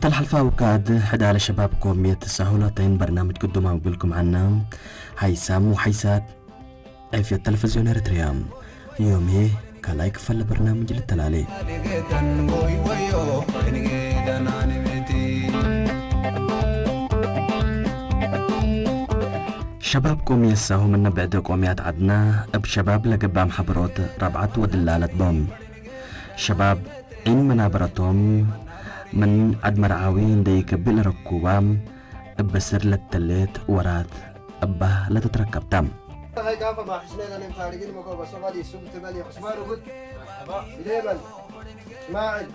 ተልሓልፋ ውካድ ሕዳለ ሸባብ ኮሚት ሳሁላተይን በርናምጅ ቅዱም ኣምግልኩም ዓና ሓይሳም ወሓይሳት ዕፍየት ተለፈዝዮን ኤርትርያ ዮሜ ካልኣይ ክፋል በርናምጅ ልተላለ። ሸባብ ቆምየሳሁ ምን ብዕደ ቆምያት ዓድና እብ ሸባብ ለገባም ሐበሮት ረብዓት ወድላለት ቦም። ሸባብ ዒን መናበረቶም ምን ዓድ መርዓዊ እንደ ይከብል ረኩባም እብ ስር ለተሌት ወራት እባ ለተትረከብታም። هاي كافة ما حسنين أنا متارجين مكو بس ما دي سوق تبالي عثمان وقلت. مرحبا. بليبن. إسماعيل.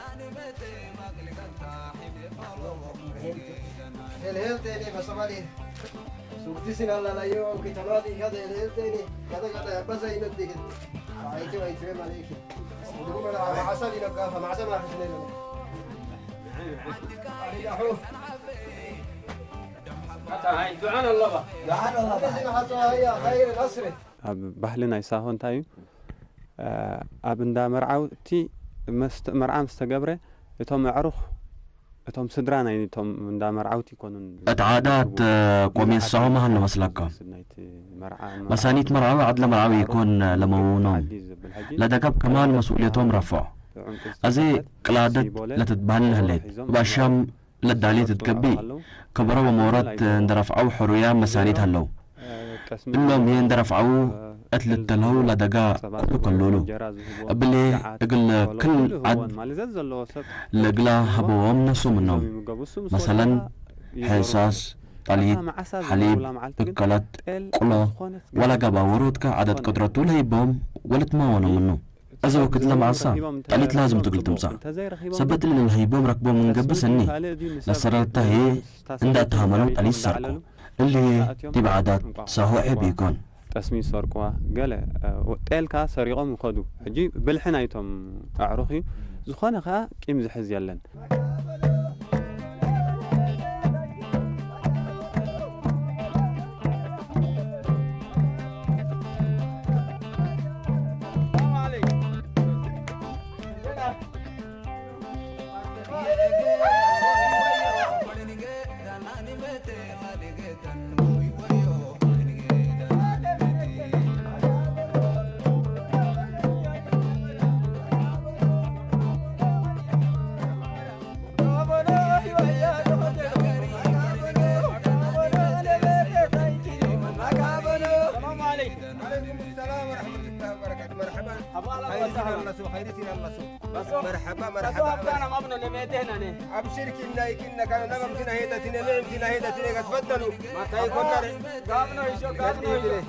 الهيل تاني بس ما دي. Sugdisi nalla la yo ki tamadi kada el teni kada kada basa ino digi. Aiti aiti maliki. Duguma la ma'asa ino gafa ma'asa ma hisne. Hatta hay du'an Allah ba. Du'an Allah ba. Hatta hay khair nasr. ኣብ ባህሊ ናይ ሳሆ እንታይ እዩ? ኣብ እንዳ መርዓውቲ መስተ-፣ መርዓ ምስ ተገብረ፣ እቶም ኣዕሩኽ፣ እቶም ስድራ ናይ እቶም እንዳ መርዓውቲ ይኮኑን እቲ ዓዳት፣ ዝብሉ። ቆሜ ብዙሓት ዝሳሆ መሃን ንመስለካ። ዝወስድ ናይቲ መርዓ መሳኒት መርዓዊ ዓድለ መርዓዊ ይኮን ለመውኖም። ዓዲ ዝብል ሕጂ ለደገብ ከማል መስኡልየቶም ረፍዖ። ዕንቁ እዚ ዝተሰርሐት ቅላደት ሲቦለ ለትትበሃል ለህሌት። ሒዞም ባሻም ለዳሊት እትከቢ ከበሮ ወመውረት እንደረፍዐው ሕሩያ መሳኒት ሃለው። እሎም ህየ እንደረፍዐው እት ልተልሀው ለደጋ ኩሉ ከሉሉ። እብሌ እግል ክል ዓድ ለእግላ ሀበዎም ነሱ ምኖም። መሰለን፣ ሕሳስ፣ ጠሊት፣ ሐሊብ፣ እከለት፣ ቁሎ፣ ወላ ጋባ ወሮትካ ዓደት ቅድረቱ ለሂቦም ወልትማወኖም ምኑ። እዚ ወክድ ለመዓሳ ጠሊት ላዝም ትግል ትምጻእ። ሰበት እሊ ለልሀይቦም ረክቦም እንገብስ እኒ ለሰረርታ ህዬ እንዳ እተሃመሉ ጠሊት ሰርቁ። እሊ ህዬ ዲብ ዓዳት ሳሆ ዔብ ኢኮን። ጠስሚ ሰርቁዋ ገለ፣ እ፣ ጤል ከኣ ሰሪቆም ይኸዱ። ሕጂ ብልሒ ናይቶም ኣዕሩኽ እዩ። ዝኾነ ከኣ ቂም ዝሕዝ የለን። السلام ورحمة الله وبركاته. مرحبا. أبو أهلا وسهلا. خير سنة الله سوق. بس هو، مرحبا، بس هو مرحبا. أبدانا ما بنو لميتين أنا. أبشر كنا كنا كان نبم سنة هيدا سنة نعم سنة هيدا سنة تفضلوا. ما تايكون. قابنا يشو، قابنا يشو.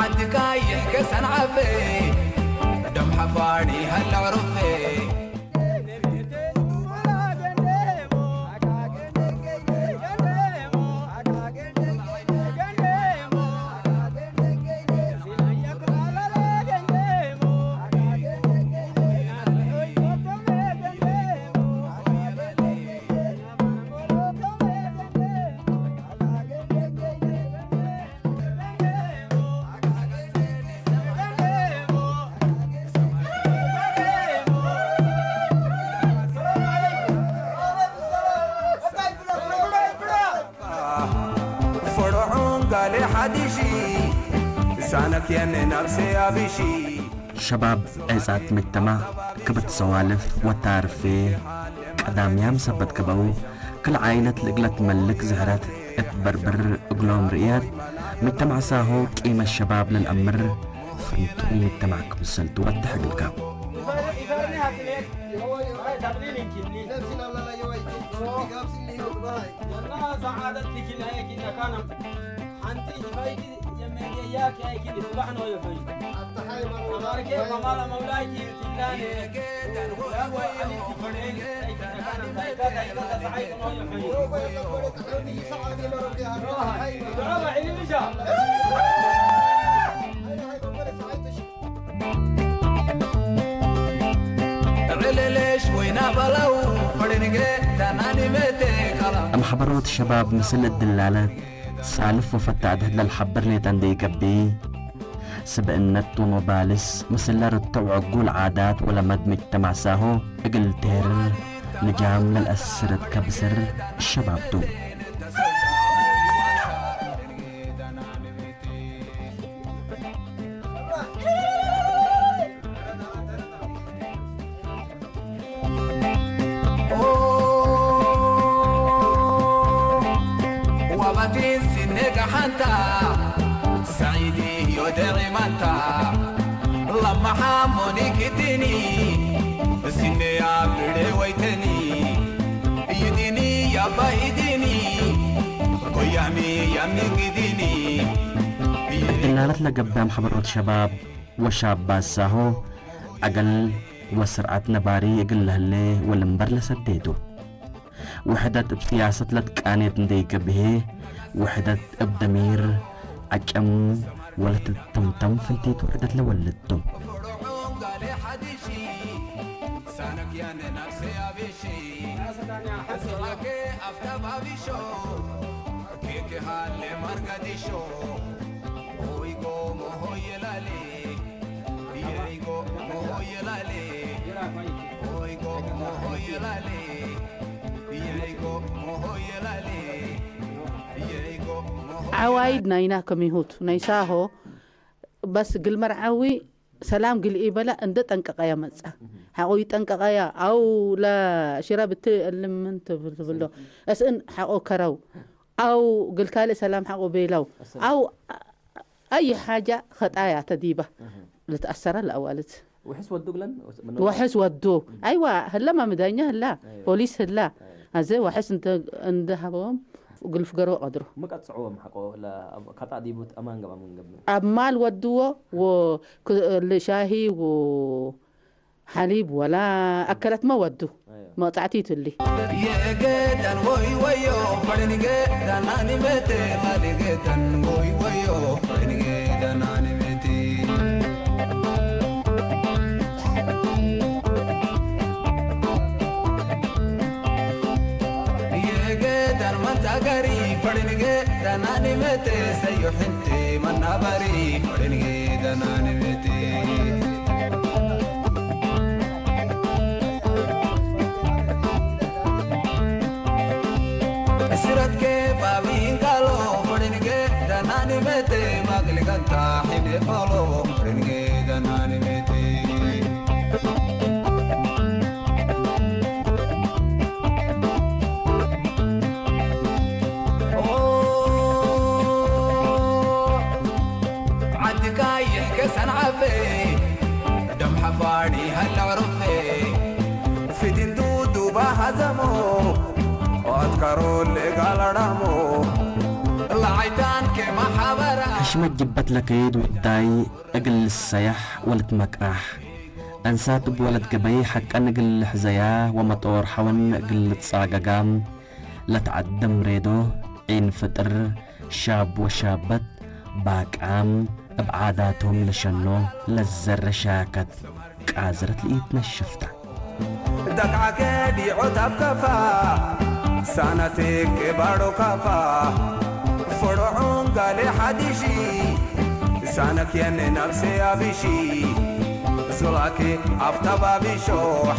ዓዲ ካይሕ ከሰንዓፈ ደም ሓፋኒ ሃላ ዕሩፈ። ፈርዖን ጋሌ ሓዲሺ፣ ሻነክ የኔ ነፍሴ አብሺ። ሸባብ ዔጻት ምጅተማዕ ክብት ሰዋልፍ ወታርፌ ቀዳምያም ሰበት ክበው ክል ዓይለት ልእግለት መልክ ዝሕረት እት በርብር እግሎም ርእያት ምጅተማዕ ሳሆ ቂመ ሸባብ ለልአምር ፍንቱይ ምጅተማዕ ክምሰል ትወድሕ እግልካ። والله سعادة لك لا يجي لك أنا. أنت فايدي يا ميديا يا كي كي صباح نو يفي. أنت حي مرة. أمريكا كمال مولاي تي تلاني. يا أبو علي تفرعين. ዕልልሽ ወይና በለው ፈርንገ ዳናኒ መቴ ካላ። እም በሮት ሸባብ ምስል እድላለት ሳልፍ ወፈታድህ ለልሐብር ኔጠ እንዴ ይገብኢ፣ ስብእነት ወመባልስ ምስለ ርቱዕ ዕጉል ዓዳት ወለመድ መጅተማዕ ሳሆ እግል ቴርር ንጃም ለልአስር እት ከብስር ሸባብ ቱ። Wabatin sinega hanta, Saidi yoderi manta, Lama hamoni kitini, Sine ya bide waiteni, Idini ya ba idini, Koyami yami gidini. እድላለት ለገብዳም ሐበሮት ሸባብ ወሻባ ሳሆ፣ ዐገል ወስርዓት ነባሪ እግል ለህሌ ወልንበር ለሰዴቱ። ውሕደት እብ ስያሰት ለትቃኔት እንዴ ይገብሄ፣ ውሕደት እብ ደሚር ዐጨም ወለትትምተም ፍንቲት ውሕደት ለወልድ ቱ። ዓዋይድ ናይና ከሚሁት ናይ ሳሆ በስ ግል መርዓዊ ሰላም ግልኢ በላ እንደ ጠንቀቀያ መጻ ሓቆ ይጠንቀቀያ ኣው ለሽራ ብትእልምን ትብል ትብሎ እስእን ሓቆ ከረው ኣው ግልካልእ ሰላም ሓቆ ቤላው ኣው ኣይ ሓጃ ኸጣያ ተዲባ ልትኣሰራ ለኣዋልት ውሕስ ወዱ ብለን ወሕስ ወዱ ኣይዋ ህለማ ምዳኛ ህላ ፖሊስ ህላ ኣዘ ወሕስ እንደ ሃበዎም ግልፍ ገርቦ ቀድሮ ምቀጽዕዎም ሓቆ ካጣ ዲቡት ኣማን ገባ መንገብ ኣብ ማል ወድዎ ወ- ክ- ል- ሻሂ ወ- ሓሊብ ወላ ኣከለትመ ወዱ መቕጻዕቲ ይትሊ የገዳን ወይ ወዮ ፈርንገ ዳናኒ መቴ ማልገዳን ወይ ወዮ ፈርንገ ዳናኒ መቴ የገዳን መንታገሪ ፈርንገ ዳናኒ መቴ ሰዮ ሕንቲ መናበሪ ፈርንገ ዳናኒ መቴ Siratke babin kalo fodinige danani mete magli ganta hine palo fodinige danani mete. Oh, adika yehke san'afe. ደም ሓፋሪ ሃላ ዑሩፌ ፊቲን ዱዱባ ሃዘሞ ኣትካሮ ልእጋላዳሞ ለዓይታን ኬማ ሓበራ ሕሽመት ጅበት ለከይድ ውዳይ እግል ልሰያሕ ወልትመቅራሕ። አንሳት እብ ወለት ገበይ ሐቀን እግል ልሕዘያ ወመጦር ሐወን እግል ልትጻገጋ ለትዐደም ሬዶ ዒን ፍጥር ሻብ ወሻበት ባቃም እብ ዓዳቶም ለሸኖ ለዘረ ሻከት ቃዝረት ለኢትነሽፍታ። ደቅዓከ ዲዖት ኣብ ከፋ ሳናቴክ ባዶ ካፋ ፈርዖን ጋሌ ሓዲሺ ሳነክየን ነብሴ ኣቢሺ ሶላኬ ኣፍታባቢሾ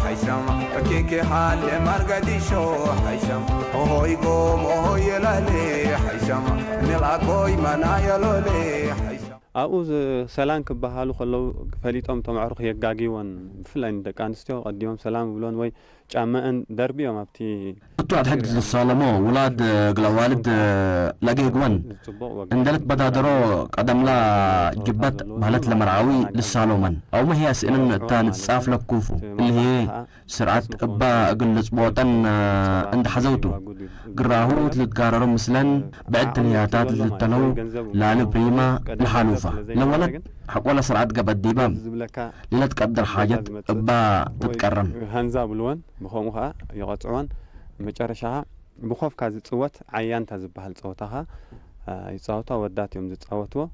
ሓይሻማ ኬኬ ሃሌ ማርጋዲሾ ሓይሻማ ሆሆይ ጎሞ ሆየላሌ ሓይሻማ ንላኮይ ማናየሎሌ ሓይሻማ ኣብኡ ሰላን ክበሃሉ ከለዉ ፈሊጦም እቶም ኣዕሩኽ የጋግይወን። ብፍላይ ንደቂ ኣንስትዮ ቀዲሞም ሰላም ይብሎን ወይ ጫመአን ደርብዮም ኣብቲ እቱ ኣድሕድ ዝሳለሞ ውላድ እግል ኣዋልድ ለገይግወን እንደ ልትበዳደሮ ቀደምላ ጅበት በህለት ለመርዓዊ ልሳሎመን። ኣውመ ህያ ስእንን እታ ንትጻፍ ለኩፉ እሊ ህዬ ስርዓት እባ እግል ልጽቦጠን እንደ ሐዘውቱ ግራሁ እት ልትጋረሮ ምስለን ብዕድ ትልህያታት ልትተለው ላሊ ብሪማ ለሓሉፋ ለወለት ሐቆለ ስርዓት ገበት ዲበ ለለትቀድር ሓጀት እባ ትትቀረም። ሀንዛ ብልወን ብኸምኡ ኸዓ ይቐጽዕወን። መጨረሻ ኸዓ ብኾፍካ ዝጽወት ዓያንታ ዝበሃል ጸወታ ኸዓ ይጻወቱ። ኣወዳት እዮም ዝጻወትዎ።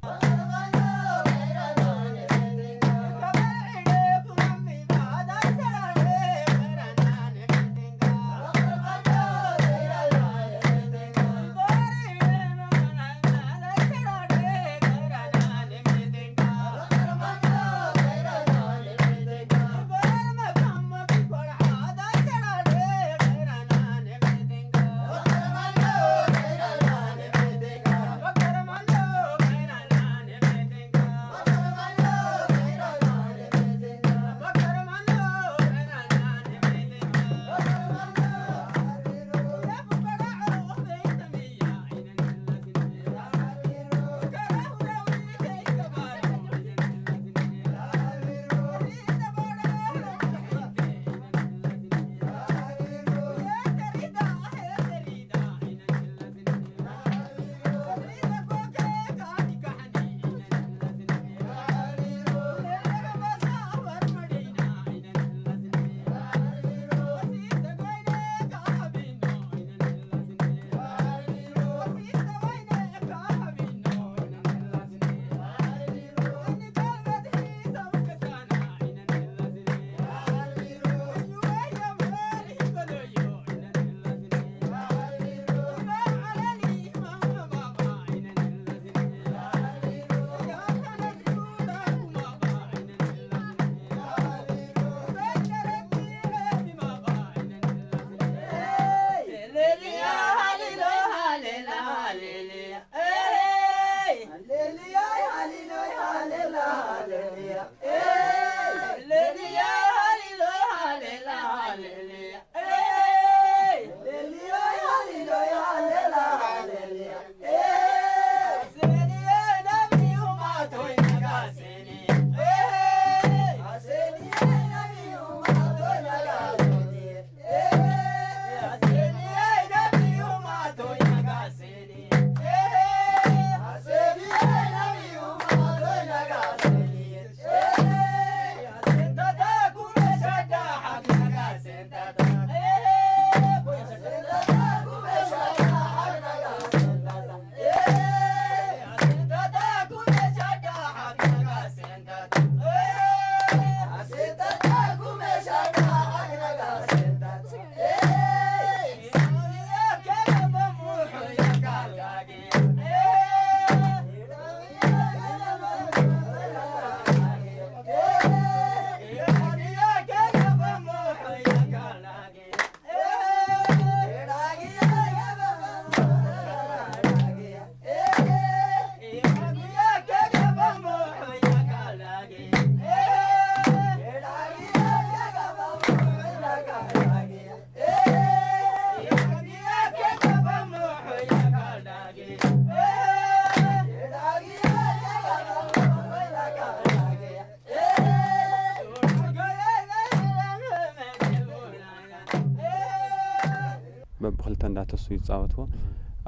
በብኽልተ እንዳተሱ ይጻወትዎ።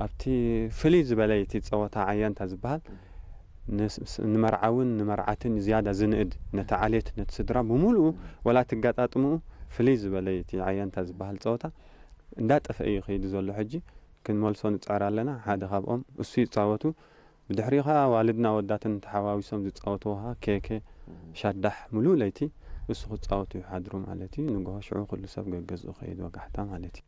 ኣብቲ ፍልይ ዝበለ እቲ ጸወታ ዓያንታ ዝበሃል ንስ-፣ ንመርዓውን ንመርዓትን ዝያዳ ዝንእድ፣ ነቲ ዓሌት፣ ነቲ ስድራ ብምሉኡ፣ ወላ እቲ ኣጋጣጥምኡ ፍልይ ዝበለ እቲ ዓያንታ ዝበሃል ጸወታ እንዳጠፍአ እዩ ይኸይድ ዘሎ። ሕጂ ክንመልሶ ንጽዕር ኣለና። ሓደ ካብኦም እሱ ይጻወቱ። ብድሕሪኡ ኸኣ ኣዋልድን ኣወዳትን ተሓዋዊሶም ዝጻወትዎ ኸኣ ኬኬ፣ ሻዳሕ፣ ምሉእ ለይቲ እሱ ክጻወቱ ይሓድሩ ማለት እዩ። ንግሆ ሽዑ ኩሉ ሰብ ገገዝኡ ኸይድ ወጋሕታ ማለት እዩ።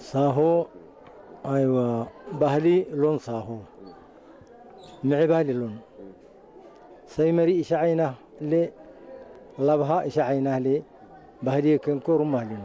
ሳሆ፣ ኣይዋ፣ ባህሊ ሎን ሳሆ ምዕባል ሎን ሰይመሪ ኢሻዓይና ሌ ላብሃ ኢሻዓይና ሌ ባህሊ የከንኮ ሩማ ሊኖ።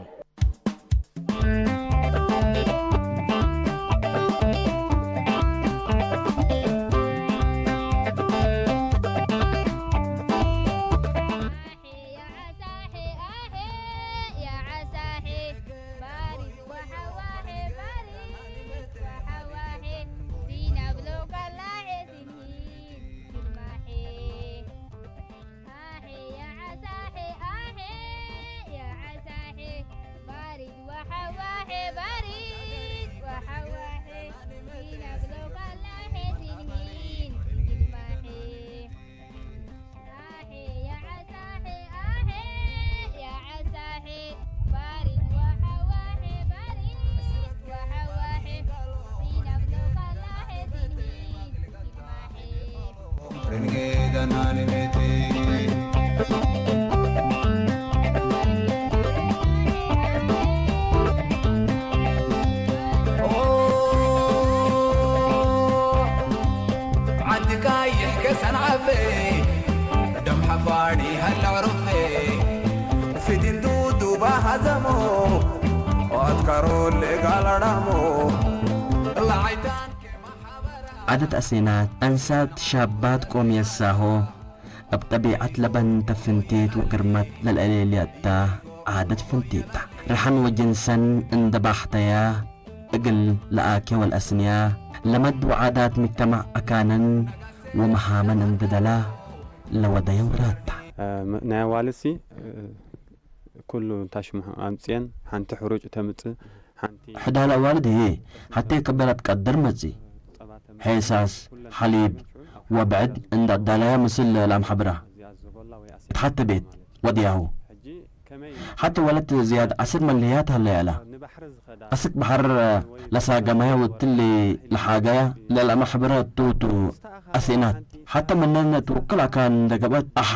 ዓዲ ቀይሕ ከሰንዓፈ ደም ሓፋኒ ሃላዕሮፈ ፊቲንቱ ዱባ ሃዘሞ ኣትካሮ ልጋላዳሞ ላዓይታን ዓደት ኣሴናት ኣንሳት ሻባት ቆም የሳሆ ኣብ ጠቢዓት ለበን ተፍንቲት ወግርመት ለልአሌልያታ ዓደት ፍንቲታ ርሓን ወጅንሰን እንደ ባሕተያ እግል ለኣኬ ወልአስንያ ለመድ ወዓዳት ምጅተማዕ አካነን ወመሃመን እንደ ደላ ለወደየው ራታ። እ፣ ም-፣ ናይ ኣዋልድሲ፣ እ፣ ኩሉ እንታሽሙ ኣምጽየን ሓንቲ ሕሩጭ ተምጽእ፣ ሓንቲ ሕዳል ኣዋልድ ህዬ ሓቴ ከበራት ቀድር መጺ ጸባ ተምጽእ፣ ሔሳስ፣ ኩለን ሓሊብ፣ ተምጽእ፣ ወብዕድ እንዳ ኣዳላያ ምስል ለኣምሓብራ። እዚኣ ዘበላ ወይ ኣሰ-፣ ተሓተ ቤት ወድያሁ። ሕጂ ሓቲ ወለት ዝያድ ዓስር መለያት ሃለያ ኣላ። ኣስክ በሐር ለሳገማያ ወትሊ ለሓጋያ ለለመሕብረ ቱቱ ኣሴናት። ሓተ መነነ ትውክል ኣካን እንደገበት ኣሓ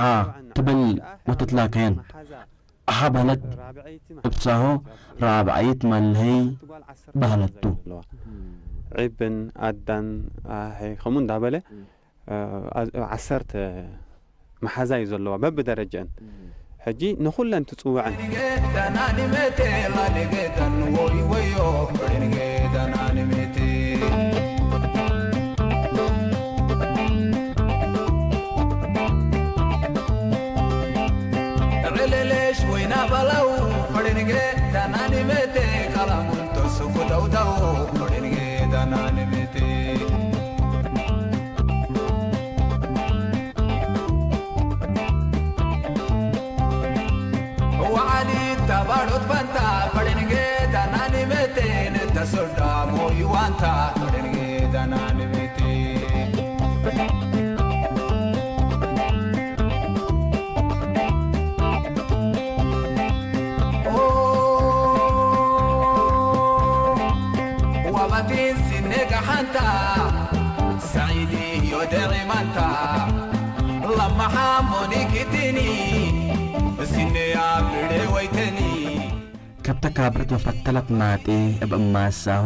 ትብል ወትትላከየን። ኣሓ በህለት እብሳሆ ራብዓይት መለይ በህለቱ። ዒብን ኣዳን ኣሄ ከምኡ እንዳበለ እ፣ ዓ-፣ ዓሰርተ መሓዛ እዩ ዘለዋ በብደረጃአን። ሕጂ ንኹለን ትጽውዐን። Balau, fadinige, danani mete, kalamun tosu kudau dau, fadinige, danani mete. Wa'ali tabarot banta, fadinige, danani mete, neta soda mo iwanta, fadinige, danani mete. Wabatin sinne gahanta, Saidi yo derimanta, lama hamoni kitini, sinne ya bide waiteni. ካብ ተካብርት ወፈተለት ናጤ እብ እማሳሆ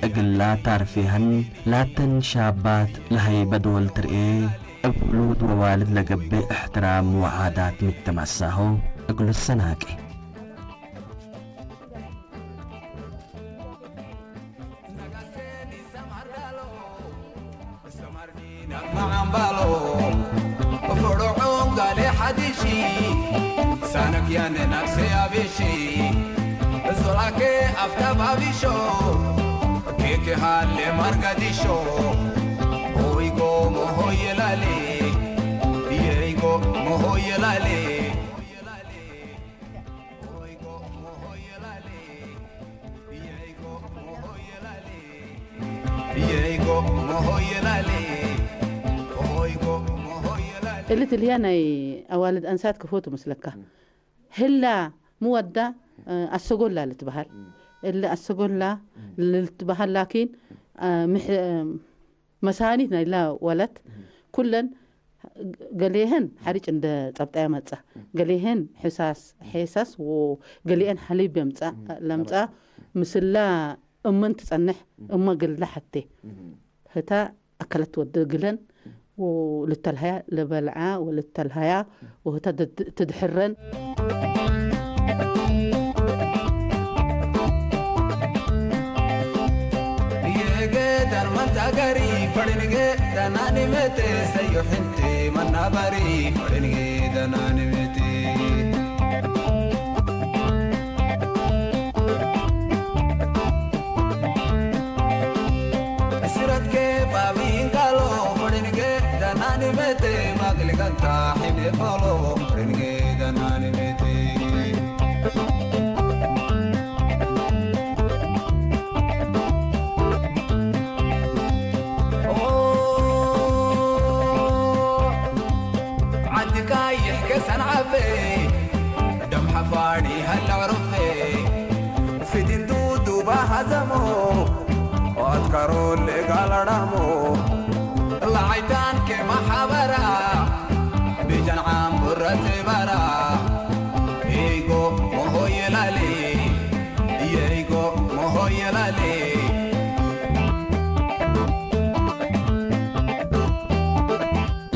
እግላ ታርፌሀን ላተን ሻባት ለሀይበ ዶል ትርኤ፣ እብ ውሉድ ወዋልድ ለገብእ እሕትራም ወዓዳት ምተማሳሆ እግሉ ሰናቄ። Ma'ambalo, foro'on gale hadishi, sanak yan nafse abishi, zolake aftab abisho, keke hale margadisho, oigo mohoyelale, yeigo mohoyelale. እሊ ትልያ ናይ ኣዋልድ ኣንሳት ክፎቱ ምስለካ። ህላ ምወዳ፣ እ፣ ኣሰጎላ ልትበሃል። እሊ ኣሰጎላ ልትበሃል ላኪን፣ እ፣ ምሕ-፣ እ፣ መሳኒት ናይላ ወለት ኩለን ገሌህን ሓሪጭ እንደ ጸብጣያ መጻ፣ ገሌህን ሕሳስ፣ ሔሳስ ወ-፣ ገሌአን ሓሊብ የምጻ፣ ለምጻ ምስላ እመን ትጸንሕ እመ ግላ ሐቴ ህታ ኣከለት ወደ ግለን ወልተልሃያ ለበልዓ ወልተልሃያ ወህታ ትድሕረን። የገዳን መንታጋሪ ፈርንጌ ዳናኒ መቴ ሰዮ ሕንቲ መናባሪ ፈርንጌ ዳናኒ መቴ። ስረትኬ ባቢንጋሎ ፈርንጌ ዳናኒ መቴ ማግሊጋንታ ሒሜ ፋሎ ፈርንጌ ዳናኒ መቴ። ዓድካ ይሕከ ሰንዓፈ ደም ሓፋር ይሃላ ዕሩፈ ፊቲንቱ ዱባ ሃዘሞ ኣትካሮ ለጋላዳሞ ላዓይታን ከማሓበራ ብጃን ዓምቡረት ባራ። ይጎ ሞሆየላሌ፣ ይጎ ሞሆየላሌ።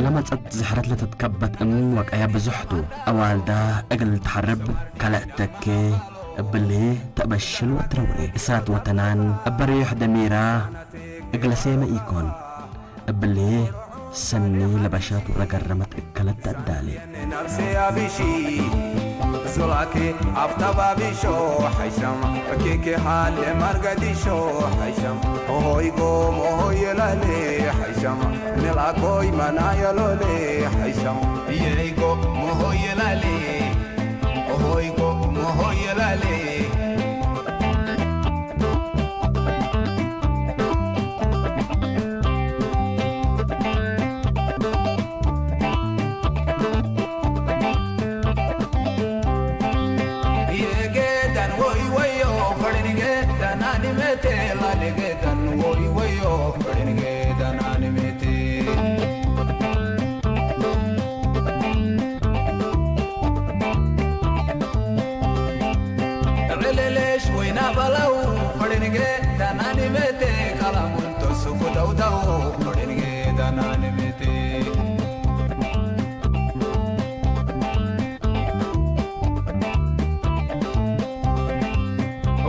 ለመጸት ዝሕረት ለተትከበት እም ወቀያ ብዙሕቱ። ኣዋልዳ እግል ተሐርብ ካልዕ ተኬ እብሊ ተበሽል ወትረውሬ እሳት ወተናን እበሪሕ ደሚራ እግለ ሴመ ኢኮን። እብሊ ሰኒ ለበሻት ወለገረመት እከለት ተዳሌ። ነፍሴ አብሺ ዞላኬ አፍታብ አብሾ ሐይሻም ኬኬ ሃሌ ማርጋዲሾ ሐይሻም ሆይጎ ሞሆየላሌ ሐይሻም ሜላኮይ ማናየሎሌ ሐይሻም የይጎ ሞሆየላሌ ሆይጎ ሞሆየላሌ። የጌታን ወይ ወዮ ፈሪን ጌታን አንመቴ ላለ ጌታን ወይ ወዮ ፈሪን ጌታን አንመቴ። ዕልልሽ ወይና ባላው ፈሪን ጌታን አንመቴ ካላሙንቶ ሱኩ ዳውዳው ፈሪን ጌታን አንመቴ።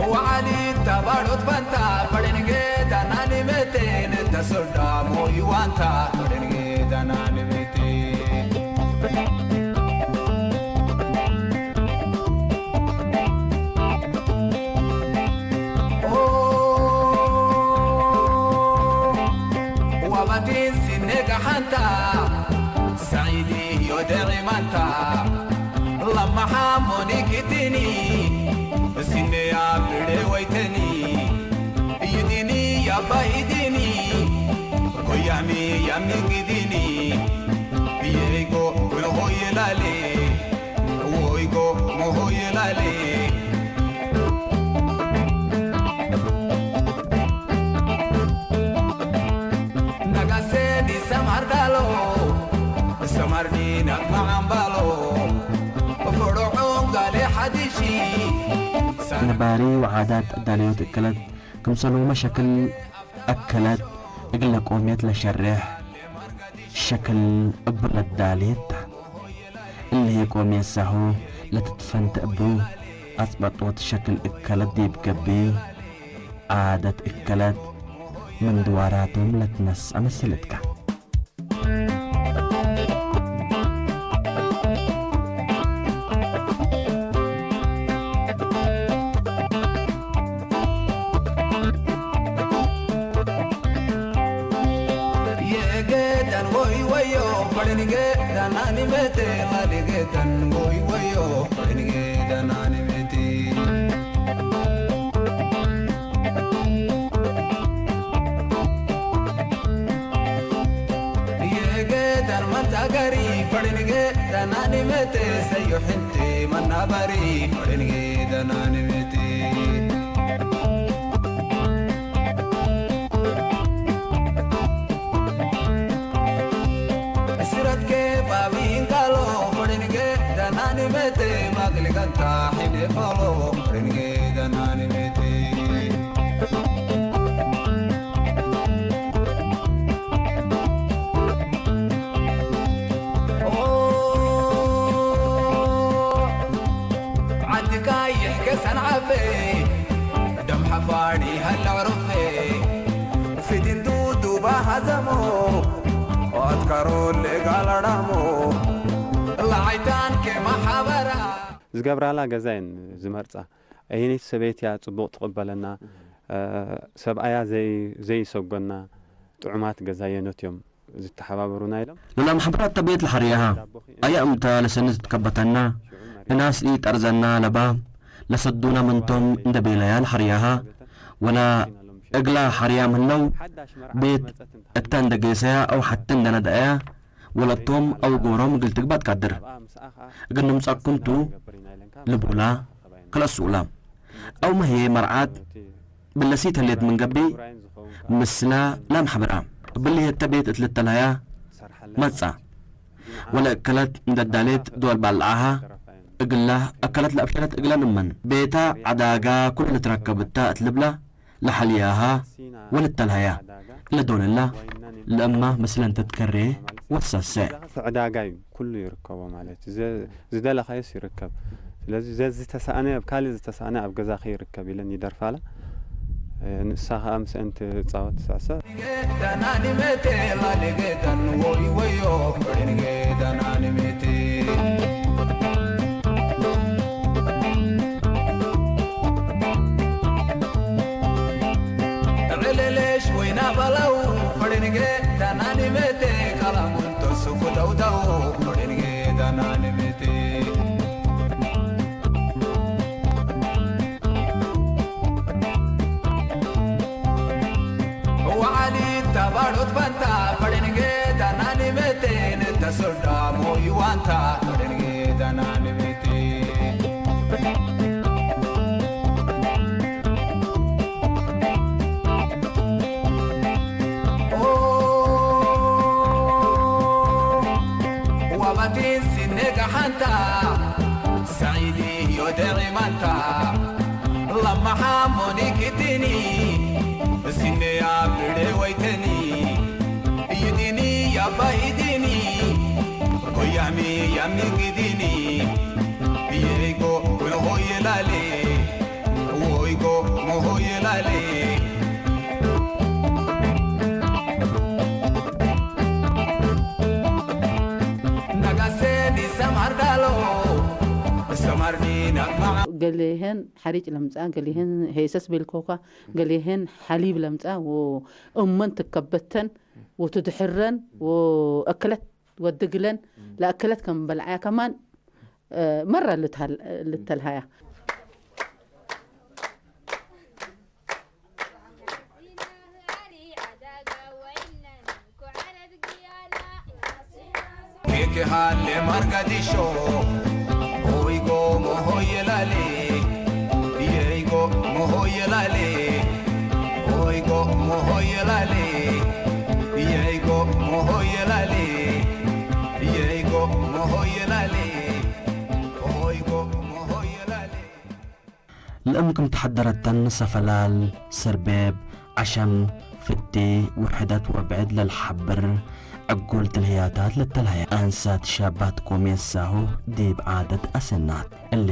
ወዓሊ ታባሮት ባንታ ፈደንጌ ዳናኒ መቴ ነተሶልዳ ሞይ ዋንታ ፈደንጌ ዳናኒ መቴ። ደዒማንታ ለማሓ ሞኒኪቲኒ ሲነያ ብደወይተኒ ይዲኒ ያባይዲኒ ጎያሚ ያሚጊዲኒ የይጎ መሆየላሌ ወይጎ መሆየላሌ ነጋሴ ዲሰማር ዳሎ ሰማርኒ ናቅማ ዓምባሎ ፈሮዖን ጋሌ ሓዲሺ ነባሪ ውዓዳት ዳልዮት እከለት ክምሰሉ መሸክል ኣከለት እግለ ቆሜት ለሸርሕ ሸክል እብለት ዳሌታ እልሄ ቆሜት ሳሆ ለትትፈንተ እቡ ኣጽበጦት ሸክል እከለት ዲብ ገቢ ዓደት እከለት ምን ድዋራቶም ለትነስአ መሰለትካ። የገዳን ወይ ወዮ ፈደንገ ዳናኒ መቴ ላሊገዳን ወይ ወዮ ፈደንገ ዳናኒ መቴ የገዳን መንታ ገሪ ፈደንገ ዳናኒ መቴ ሰዮ ሕንቲ መናባሪ ፈደንገ ዳናኒ መቴ ስረትከ ባቢንጋሎ ፈደንገ ዳናኒ መቴ ማግሊጋንታ ሒኔ ፋሎ ፈደንገ ዳናኒ መቴ ዓድካ ይሕከ ሰንዓፈ ደም ሓፋሪ ሃላ ዕሩፈ ፊድንቱ ዱባ ሃዘሞ ኣትካሮ ለጋላዳሞ ላዓይታን ከማሓበራ ዝገብራላ ገዛ እየን ዝመርጻ። ኣይነይቲ ሰበይቲ እያ ጽቡቕ ትቕበለና፣ እ፣ ሰብኣያ ዘይ-፣ ዘይሰጎና ጥዑማት ገዛ የኖት እዮም ዝተሓባበሩና ኢሎም። ሎላ ማሕበራት ተቤት ለሐርያሃ ኣያ እምታ ለሰንት ትከበተና እናስ ጠርዘና ለባ ለሰዱና ምንቶም እንደ ቤላያ ለሐርያሃ ወላ እግላ ሐርያ ምህለው ቤት እታ እንደ ጌሰያ ኣው ሐቲ እንደ ነዳእያ ወለቶም ኣው ጎሮም እግል ትግባት ካድር እግል ንምጻኩንቱ ልቡላ ክለሱላ ኣው መህየ መርዓት ብለሲ ተሌት ምን ገቢ ምስላ ላም ሐብራ ብልየተ ቤት እትልተላያ መጻ ወለ እከለት እንደዳሌት ድወል ባልዓሃ እግላ ኣከለት ለአብሸለት እግለን እመን ቤታ ዓዳጋ ኩሉ ልትረከብታ እትልብላ ለሐልያሃ ወልተልሀያ ለዶለላ ለእማ ምስለን ተትከሬ ወሰሰ። ዕዳጋ እዩ፣ ኩሉ ይርከቦ ማለት እዩ። ዘ-፣ ዝደለኻዮስ ይርከብ። ስለዚ ዘዝተሳእነ ኣብ ካልእ ዝተሳእነ ኣብ ገዛ ከይርከብ ኢለን ይደርፋላ። እ፣ ንሳ ኸኣ ምስአን ትጻወት ትስዕስዕ። ዳናኒ መቴ ላሊገታን ወይ ወዮ ሪንጌ ዳናኒ መቴ። ዕለለሽ ወይና ባላው ፈደንጌ ዳናኒ መቴ ካላሙንቶ ሱኩ ደውዳው ፈደንጌ ዳናኒ መቴ። ወዓሊ ተባሮት ባንታ ፈደንጌ ዳናኒ መቴ ነተሶዳ ሞይ ዋንታ ፈደንጌ ዳናኒ መቴ። ዋባቲን ሲኔጋ ሓንታ ሳይዲ ዮደዒ ማንታ ለማሓ ሞኒኪቲኒ ሲኔያ ብደ ወይተኒ ይዲኒ ያባ ይዲኒ ጎያሚ ያሚ ግዲኒ ብየይጎ መሆየላሌ ወይጎ መሆየላሌ። ነጋሴ ዲሰማር ዳሎ ሰማርኒ ናቅማዓ። ገሌህን ሓሪጭ ለምጻ፣ ገሌህን ሄሰስ ቤልኮኳ፣ ገሌህን ሓሊብ ለምጻ፣ ወእመን ትከበተን ወትድሕረን ወእክለት ወዲ ግለን ለኣክለት ከም በልዓያ ከማን መራ ልተልሃያ። Keke halle margadisho, oigo mohoyelale, yeigo mohoyelale, oigo mohoyelale, yeigo mohoyelale, yeigo mohoyelale, oigo mohoyelale. لأمكم تحضرتن سفلال سربيب عشم ፍቲ ውሕደት ወብዕድ ለልሓብር ዕጉል ትልህያታት ለተልሃያ ኣንሳት ሻባትኩም የሳሁ ዲብ ዓደት ኣሰናት እሊ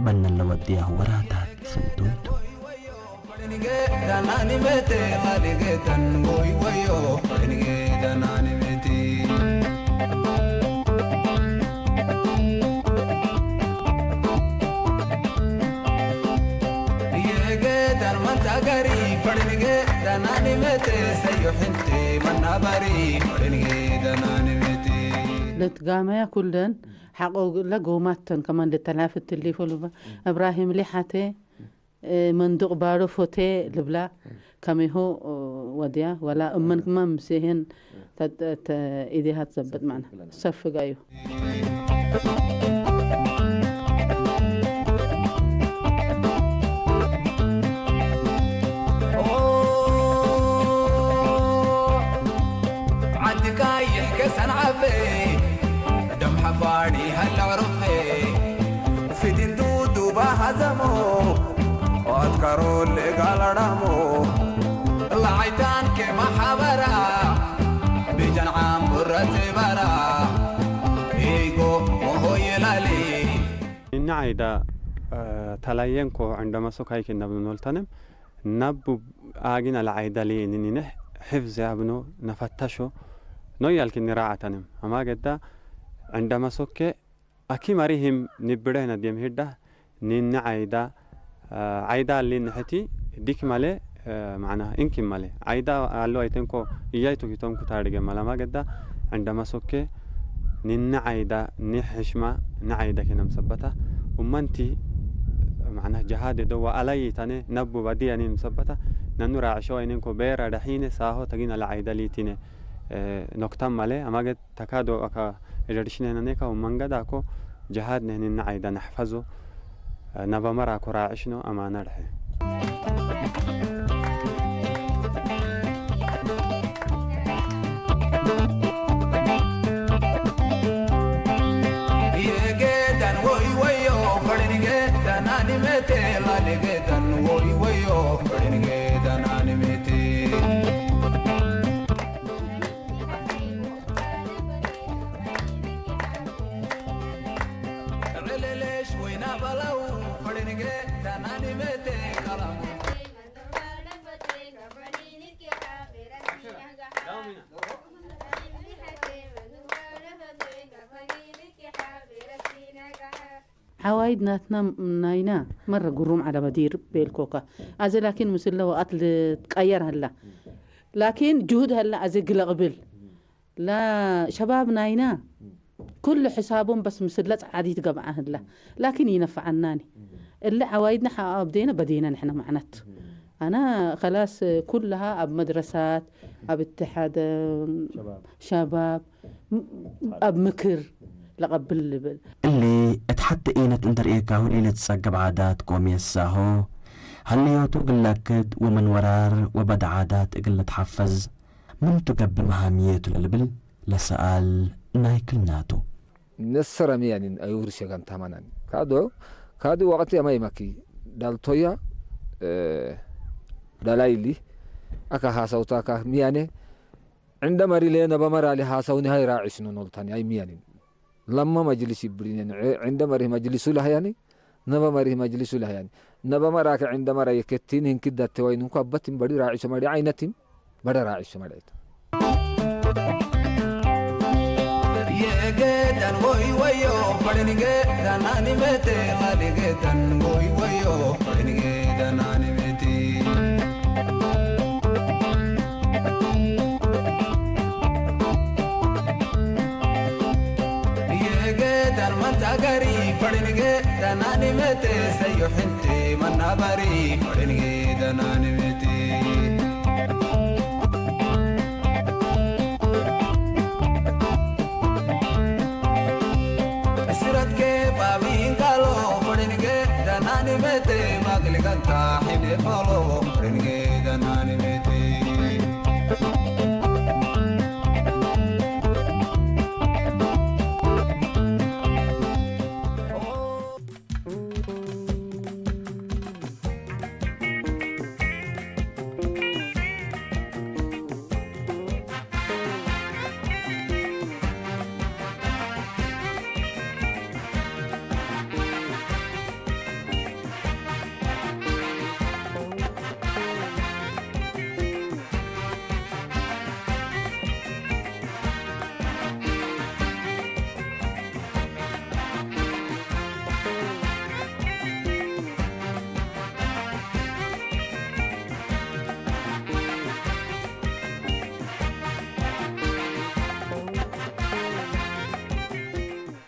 በነን ለወድያሁ ወራታት ስንቱንቱ። ልትጋመያ ኩለን ሓቆ ለጎማተን ከማን ልተላፍት ትሊፉ ልባ እብራሂም ሊሓቴ መንዱቕ ባሮ ፎቴ ልብላ ከመይሁ ወድያ ዋላ እመን ክማ ምሴሄን ኢዴሃት ዘበጥ ማዕና ሰፍጋ እዩ። ዓዲ ቀይሕ ከሰንዓፈ ደም ሓፋሪ ሃላ ዕሩፈ ፊት እንዱ ዱባ ሃዘሞ ኣትካሮ ልጋላዳሞ ላዓይታን ከማሓበራ ብጃን ዓምቡረት ባራ ኢጎ ሞሆየላሊ Inni ayda talayenko indamaso kayke nabnu noltanem nabbu agin ala ayda li ninine hifze abno nafattasho no yalki nira'atanem ama gedda indamasokke aki marihim nibirehna dem hidda ninne ayda ayda allin heti dik male macna inkin male ayda allo aytenko iyaytu hitonku tarige malama gedda indama sokke ninne ayda ni hishma ni ayda kinam sabbata ummanti macna jahade do wa alayi tane nabbu badiya nim sabbata nanu ra'isho aynen ko bera dahine saho tagin ala ayda litine noktam male amage takado aka ederishne nane ka umangada ko jahad ne ninne ayda nahfazo nabamara ko ra'ishno amana rahe ዓዋይድ ናትና ናይና መረ ጉሩም ዓለመ ዲር ቤልኮካ ኣዘ ላኪን ምስለ ወኣት ልትቀየር ሀላ ላኪን ጅሁድ ሀላ ኣዘ ግለቕብል ላ ሸባብ ናይና ኩሉ ሕሳቦም በስ ምስለ ጸዓዲት ገብዓ ህላ ላኪን ይነፍዓናኒ እለ ዓዋይድና ሓ ኣብዴነ በዴነ ንሕነ ማዕነት ኣና ከላስ ኩልሃ ኣብ መድረሳት ኣብ እትሓደ ሸባብ ኣብ ምክር ለቐብል ልብል እሊ እት ሓቲ ኢነት እንተርእየካ ሁሊነ ትጸገብ ዓዳት ቆም የሳሆ ሀልዮቱ ግላክድ ወመን ወራር ወበዳ ዓዳት እግል ልትሓፈዝ ምን ትገብእ መሃምየቱ ለልብል ለሰኣል ናይ ክልናቱ። ነሰረሚ ያኒን አዩርስ የጋን ታማናን ካዶ ካዲ ወቅት የማይ መኪ ዳልቶያ ዳላይሊ አካ ሀሰውታ አካ ሚያኔ ዕንደ መሪ ሌ ነበ መራሊ ሀሰውኒ ሀይ ራዒስኑ ኖልታኒ አይ ሚያኒን ለማ መጅሊስ ይብሪኔን ዕንደ መሪ መጅሊሱ ለሀያኒ ነበ መሪ መጅሊሱ ለሀያኒ ነበ መራከ ዕንደ መራ የከቲን ህንኪ ዳቴ ወይን እንኳ በትን በሪ ራዒሱ መሪ አይነቲም በረ ራዒሱ መሪ የገዳን ወይ ወዮ ፈረን ገዳን አኒመቴ ላሊ ገዳን ወይ ወዮ ፈረን ገዳን አኒመቴ ገዳን መንታገሪ ፈሪንጌ ደናኒ መቴ ሰዮ ሕንቲ መናበሪ ፈሪንጌ ደናኒ መቴ ስረትኬ ባቢንጋሎ ፈሪንጌ ደናኒ መቴ ማግሊጋንታ ሒኔ ፋሎ ፈሪንጌ ደናኒ መቴ